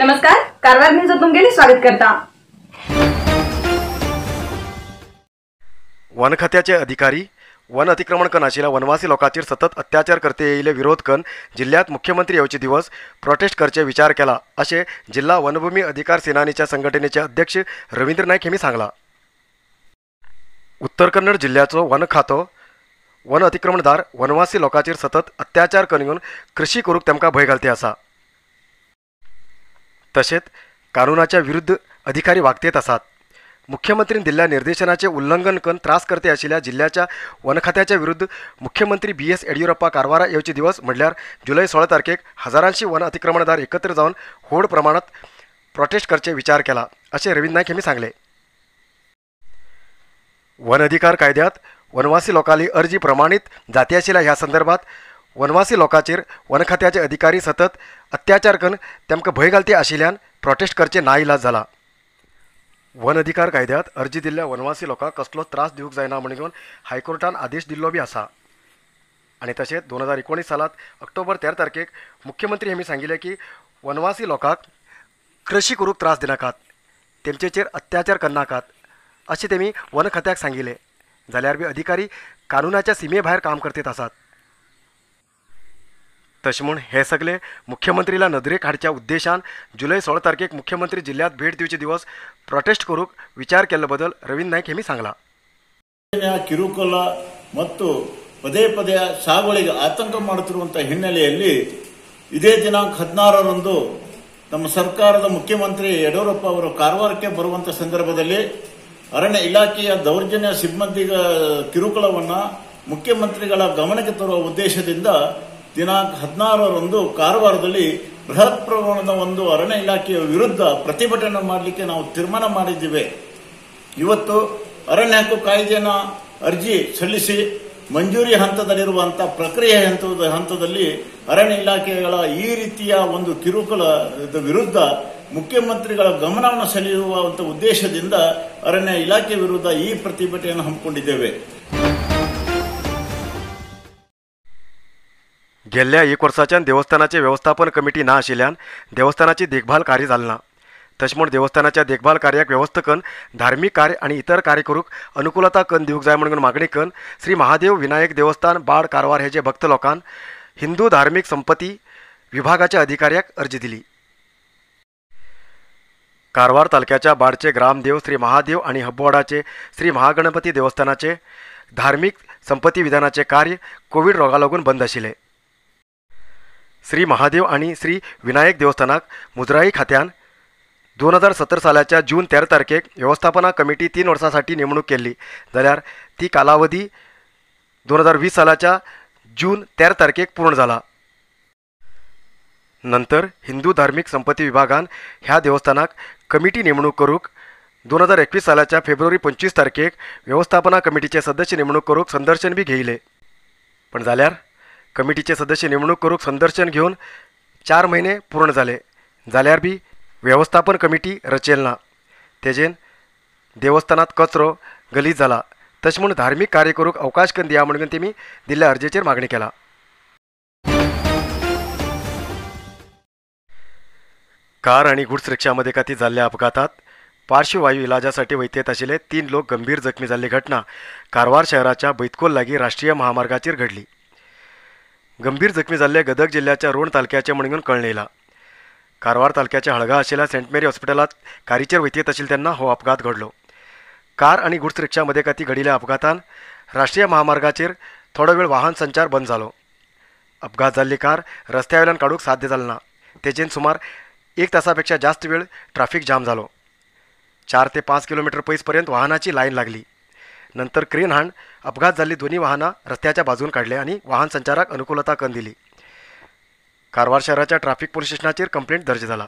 नमस्कार, कारवार न्यूज तुमगेले स्वागत करता। वन खात्याचे अधिकारी वन अतिक्रमण कन आशिल्ल्या वनवासी लोकांचेर सतत अत्याचार करते येयले विरोध कन जिल्ह्यात मुख्यमंत्री येवचे दिवस प्रोटेस्ट करचे विचार केला अशें जिल्हा वनभूमी अधिकार सेनानीच्या संघटनेचे अध्यक्ष रवींद्र नाईक हेमी सांगला। उत्तर कन्नड जिल्ह्याचो वन खातो वन अतिक्रमणदार वनवासी लोकांचेर सतत अत्याचार करून कृषी करूक तेमकां भंय घालते आसा। तशेंच कानूनाच्या विरुद्ध अधिकारी वागतेत आसात। मुख्यमंत्रीन दिल्ल्या निर्देशनाचे उल्लंघन करून त्रास करते आशिल्ल्या जिल्ह्याच्या वन खात्याच्या विरुद्ध मुख्यमंत्री बी एस येडियुरप्पा कारवारा येवचे दिवस म्हणल्यार जुलय 16 तारखेक हजारांशी वन अतिक्रमणदार एकत्र जावन व्हड प्रमाणात प्रोटेस्ट करचे विचार केला अशें रवींद्र नाईक यांनी सांगले। वन अधिकार कायद्यात वनवासी लोकांली अर्जी प्रमाणित जाती आशिल्ल्या ह्या संदर्भात वनवासी लोकांचेर वन खात्याचे अधिकारी सतत अत्याचार करून तेमकां भंय घालते आशिल्ल्यान प्रोटेस्ट करचे नाइलाज जाला। वन अधिकार कायद्यात अर्जी दिल्ल्या वनवासी लोकांक कसलो त्रास दिवंक जायना म्हणून हायकोर्टान आदेश दिल्लो बी आसा। आनी तशेंच 2019 सालात ऑक्टोबर 13 तारखेक मुख्यमंत्री हेमी सांगिल्लें की वनवासी लोकांक कृषी करूंक त्रास दिनाकात, तेमचेचेर अत्याचार करनाकात अशें तेमी वन खात्याक सांगिल्लें। जाल्यार बी अधिकारी कानूनाच्या सीमे भायर काम करतेत आसात। तशें म्हूण हे सगळे मुख्यमंत्रीला नदरेक हाडच्या उद्देशान जुलय 16 तारखेक मुख्यमंत्री जिल्ह्यात भेट दिवचे दिवस प्रोटेस्ट करूंक विचार केल्लो बदल रवींद्र नाईक हेमी सांगला। ಕಿರುಕುಳ ಮತ್ತು ಪದೇ ಪದೇ ಸಾಗುವಳಿಗೆ ಆತಂಕ ಮಾಡುತ್ತಿರುವಂತಹ ಹಿನ್ನೆಲೆಯಲ್ಲಿ ಇದೇ ದಿನಾಂಕ 16ರಂದು ನಮ್ಮ ಸರ್ಕಾರದ ಮುಖ್ಯಮಂತ್ರಿ ಯಡಿಯೂರಪ್ಪ ಅವರು ಕಾರವಾರಕ್ಕೆ ಬರುವಂತಹ ಸಂದರ್ಭದಲ್ಲಿ ಅರಣ್ಯ ಇಲಾಖೆಯ ದೌರ್ಜನ್ಯ ಸಿಬ್ಬಂದಿಗಳ ಕಿರುಕುಳವನ್ನು ಮುಖ್ಯಮಂತ್ರಿಗಳ ಗಮನಕ್ಕೆ ತರುವ ಉದ್ದೇಶದಿಂದ ದಿನಾಂಕ 16ರಂದು ಕಾರವಾರದಲ್ಲಿ ಬೃಹತ್ ಪ್ರಮಾಣದ ಒಂದು ಅರಣ್ಯ ಇಲಾಖೆಯ ವಿರುದ್ಧ ಪ್ರತಿಭಟನೆ ಮಾಡಲಿಕ್ಕೆ ನಾವು ತೀರ್ಮಾನ ಮಾಡಿದ್ದೇವೆ. ಇವತ್ತು ಅರಣ್ಯ ಹಕ್ಕು ಕಾಯ್ದೆಯನ್ನು ಅರ್ಜಿ ಸಲ್ಲಿಸಿ ಮಂಜೂರಿ ಹಂತದಲ್ಲಿರುವಂತಹ ಪ್ರಕ್ರಿಯೆ ಹಂತದಲ್ಲಿ ಅರಣ್ಯ ಇಲಾಖೆಗಳ ಈ ರೀತಿಯ ಒಂದು ಕಿರುಕುಳದ ವಿರುದ್ಧ ಮುಖ್ಯಮಂತ್ರಿಗಳ ಗಮನವನ್ನು ಸೆಳೆಯುವಂತ ಉದ್ದೇಶದಿಂದ ಅರಣ್ಯ ಇಲಾಖೆ ವಿರುದ್ಧ ಈ ಪ್ರತಿಭಟನೆಯನ್ನು ಹಮ್ಮಿಕೊಂಡಿದ್ದೇವೆ. गेल्ल्या एक वर्साच्यान देवस्थानाचे व्यवस्थापन कमिटी ना आशिल्ल्यान देवस्थानाची देखभाल कार्य जालें ना। तशें म्हूण देवस्थानाच्या देखभाल कार्याक व्यवस्था करून धार्मीक कार्य आनी इतर कार्य करूंक अनुकूलता करून दिवंक जाय म्हणून मागणी करून श्री महादेव विनायक देवस्थान बाड कारवार हेजे भक्त लोकान हिंदू धार्मीक संपत्ती विभागाच्या अधिकाऱ्याक अर्जी दिली। कारवार तालुक्याच्या बाडचे ग्रामदेव श्री महादेव आनी हब्बवाडाचे श्री महागणपती देवस्थानाचे धार्मीक संपत्ती विधानाचे कार्य कोवीड रोगा लागून बंद आशिल्लें। श्री महादेव आणि श्री विनायक देवस्थानाक मुजराई खात्यान 2017 सालाच्या जून 13 तारखेक व्यवस्थापना कमिटी 3 वर्सांसाठी नेमणूक केल्ली, जाल्यार ती कालावधी 2020 सालाच्या जून 13 तारखेक पूर्ण जाला। नंतर हिंदू धार्मिक संपत्ती विभागान ह्या देवस्थानाक कमिटी नेमणूक करूंक 2021 सालाच्या फेब्रुवारी 25 तारखेक व्यवस्थापना कमिटीचे सदस्य नेमणूक करूंक संदर्शन बी घेयले, पण जाल्यार कमिटीचे सदस्य नेमणूक करूंक संदर्शन घेवन 4 महिने पूर्ण जाले, जाल्यार बी व्यवस्थापन कमिटी रचेल ना। तेजेन देवस्थानात कचरो गलीज जाला। तशें म्हूण धार्मीक कार्य करूंक अवकाश करून दिया म्हणून तेमी दिल्ल्या अर्जेचेर मागणी केला। कार आणि गुड्स रिक्षामध्ये काती जाल्ल्या अपघातात पार्श्ववायू इलाजासाठी वैतेत आशिल्ले 3 लोक गंभीर जखमी जाल्ली घटना कारवार शहराच्या बैतकोल लागीं राष्ट्रीय महामार्गाचेर घडली। गंभीर जखमी जाल्ले गदग जिल्ह्याच्या रोण तालुक्याचे म्हणून कळून येयला। कारवार तालुक्याच्या हळगा आशिल्ल्या सेंट मेरी हॉस्पिटलात कारीचेर वैतेत आशिल्ले तेन्ना हो अपघात घडलो। कार आणि गुड्स रिक्षामध्ये काती घडिल्ल्या अपघातान राष्ट्रीय महामार्गाचेर थोडो वेळ वाहन संचार बंद जालो। अपघात जाल्ली कार रस्त्या वयल्यान काडूंक साध्य जालें ना। तेजेन सुमार 1 तासापेक्षा जास्त वेळ ट्राफिक जाम जालो। 4 ते 5 किलोमीटर पयस पर्यंत वाहनाची लायन लागली। नंतर क्रेन हाण अपघात जाल्ली दोन्ही वाहनां रस्त्याच्या बाजून काडले आनी वाहन संचाराक अनुकूलता करून दिली। कारवार शहराच्या ट्राफिक पोलीस स्टेशनाचेर कंप्लेंट दर्ज जाला।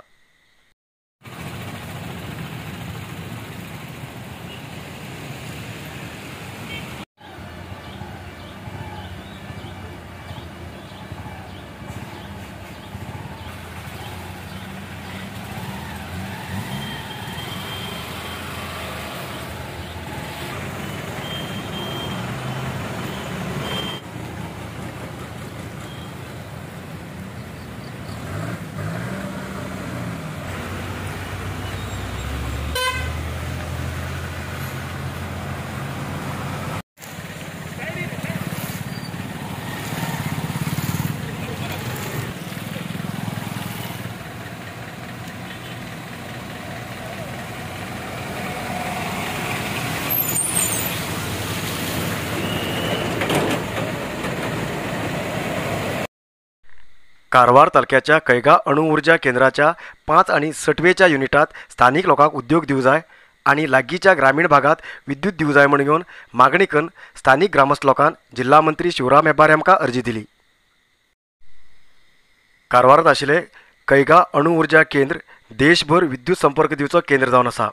कारवार तालुक्याच्या कैगा अणुऊर्जा केंद्राच्या 5 आणि 6वेच्या युनिटात स्थानिक लोकांक उद्योग दिवं जाय आणि लागींच्या ग्रामीण भागात विद्युत दिवं जाय म्हण घेवन मागणी करून स्थानिक ग्रामस्थ लोकांन जिल्हा मंत्री शिवराम हेब्बार हांकां अर्जी दिली. कारवारात आशिल्ले कैगा अणुऊर्जा केंद्र देशभर विद्युत संपर्क दिवचो केंद्र जावन आसा.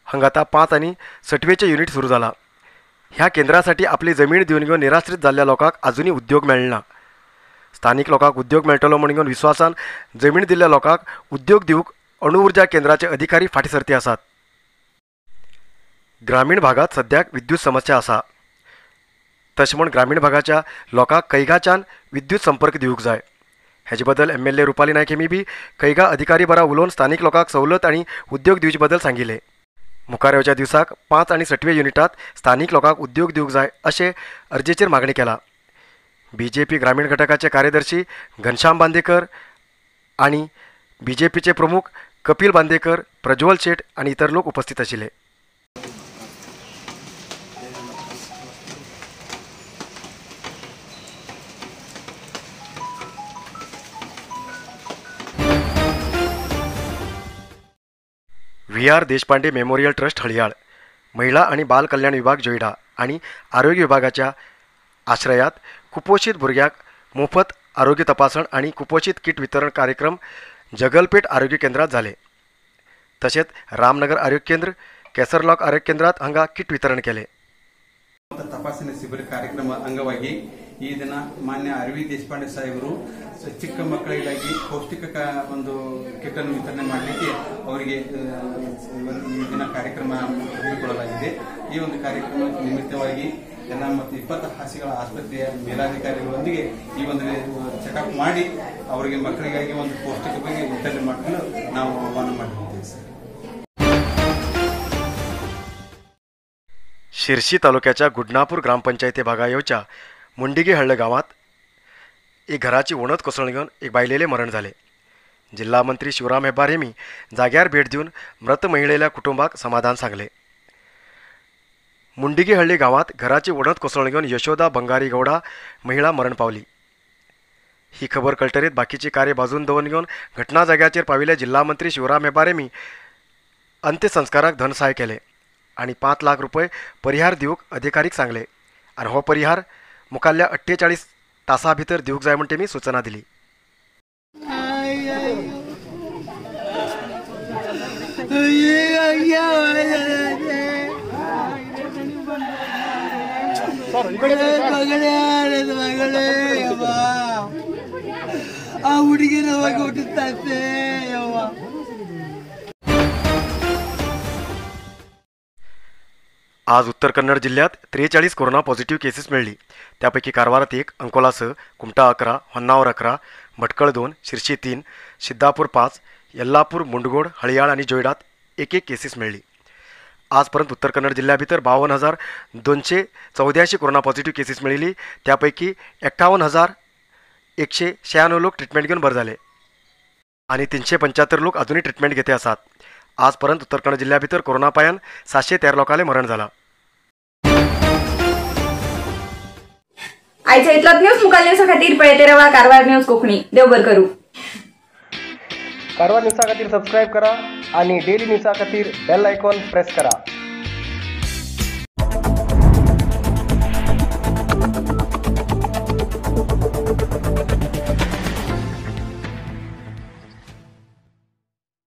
हांगा आतां 5 आनी 6वेचें युनिट सुरू जाला. ह्या केंद्रासाठी आपली जमीन दिवन घेवन निराश्रीत जाल्ल्या लोकांक आजुनूय उद्योग मेळना. स्थानिक लोकांक उद्योग मेळटलो म्हण घेवन विस्वासान जमीन दिल्ल्या लोकांक उद्योग दिवंक अणुऊर्जा केंद्राचे अधिकारी फाटीं सरती आसात. ग्रामीण भागात सद्याक विद्युत समस्या आसा. तशें म्हूण ग्रामीण भागाच्या लोकांक कैगाच्यान विद्युत संपर्क दिवंक जाय. हेजे बद्दल MLA Rupali Naik हेमी बी कैगा अधिकारी बरा उलोवन स्थानिक लोकांक सवलत आनी उद्योग दिवचे बद्दल सांगिल्लें. मुखार येवच्या दिवसाक 5 आनी 6वे युनिटात स्थानिक लोकांक उद्योग दिवंक जाय अशें अर्जेचेर मागणी केला. बीजेपी ग्रामीण घटकाचे कार्यदर्शी घनश्याम बांदेकर आणि बीजेपीचे प्रमुख कपिल बांदेकर, प्रज्वल शेट आणि इतर लोक उपस्थित आशिल्ले. V R Deshpande memorial trust Haliyal, महिला आणि बाल कल्याण विभाग जोयडा आणि आरोग्य विभागाच्या आश्रयात कुपोषित भुरग्यांक मोफत आरोग्य तपासण आणि कुपोषित किट वितरण कार्यक्रम जगलपेठ आरोग्य केंद्रात झाले. तसेच रामनगर आरोग्य केंद्र, केसरलॉक आरोग्य केंद्रात हांगा किट वितरण केले. ತಪಾಸಣೆ ಶಿಬಿರ ಕಾರ್ಯಕ್ರಮ ಅಂಗವಾಗಿ ಈ ದಿನ ಮಾನ್ಯ ಆರ್ ವಿ ದೇಶಪಾಂಡೆ ಸಾಹೇಬರು ಚಿಕ್ಕ ಮಕ್ಕಳಿಗಾಗಿ ಪೌಷ್ಟಿಕ ಒಂದು ಕಿಟ್ ಅನ್ನು ವಿತರಣೆ ಮಾಡಲಿಕ್ಕೆ ಅವರಿಗೆ ಈ ದಿನ ಕಾರ್ಯಕ್ರಮ ಹಮ್ಮಿಕೊಳ್ಳಲಾಗಿದೆ. ಈ ಒಂದು ಕಾರ್ಯಕ್ರಮ ನಿಮಿತ್ತವಾಗಿ ಎಲ್ಲ ಮತ್ತು 20 ಹಾಸಿಗೆಗಳ ಆಸ್ಪತ್ರೆಯ ಮೇಲಾಧಿಕಾರಿಗಳೊಂದಿಗೆ ಈ ಒಂದು ಚೆಕಪ್ ಮಾಡಿ ಅವರಿಗೆ ಮಕ್ಕಳಿಗಾಗಿ ಒಂದು ಪೌಷ್ಟಿಕ ಬಗ್ಗೆ ವಿತರಣೆ ಮಾಡಲು ನಾವು ಆಹ್ವಾನ ಮಾಡಿದ್ದೇವೆ ಸರ್. शिर्शी तालुक्याच्या गुडनापूर ग्रामपंचायती भागा येवच्या मुंडिगे हळ्ळ गांवांत एक घराची वणत कोसळून घेवन एक बायलेले मरण जालें. जिल्हा मंत्री शिवराम हेब्बार हेमी जाग्यार भेट दिवन मृत महिलेल्या कुटुंबाक समाधान सांगलें. मुंडिगे हळ्ळी गांवांत घराची वणत कोसळून घेवन यशोदा बंगारी गौडा महिला मरण पावली. ही खबर कळटरीत बाकीची कार्य बाजून दवरून घेवन घटना जाग्याचेर पाविल्ले जिल्हा मंत्री शिवराम हेब्बार हेमी अंत्यसंस्काराक धनसहाय केलें आणि 5 लाख रुपये परिहार दिवंक अधिकारीक सांगले आनी हो परिहार मुखाल्ल्या 48 तासां भितर दिवंक जाय म्हूण तेमी सूचना दिली. आज उत्तर कन्नड जिल्ह्यात 43 कोरोना पॉझिटिव्ह केसेस मेळ्ळी. त्यापैकी कारवारात 1, अंकोला 6, कुमटा 11, होन्नावर 11, भटकळ 2, शिर्शी 3, सिद्धापूर 5, यल्लापूर, मुंडगोड, हळियाळ आणि जोयडात 1-1 केसेस मेळ्ळी. आजपर्यंत उत्तर कन्नड जिल्ह्याभितर 52,284 कोरोना पॉझिटिव्ह केसेस मेळिल्ली. त्यापैकी 51,196 लोक ट्रिटमेंट घेवन बरे जाले आणि 375 लोक अजूनही ट्रिटमेंट घेते आसात. आजपर्यंत उत्तर कन्नड जिल्ह्याभितर कोरोना पायान 713 लोकांले मरण झाला. आयच्या इतलोच न्यूज मुखाल न्यूजा खातीर पळयते रावा कारवार न्यूज कोंकणी. देव बरें करूं. कारवार न्यूजा खातीर सबस्क्रायब करा आणि डेली न्यूजा खातीर बेल आयकॉन प्रेस करा.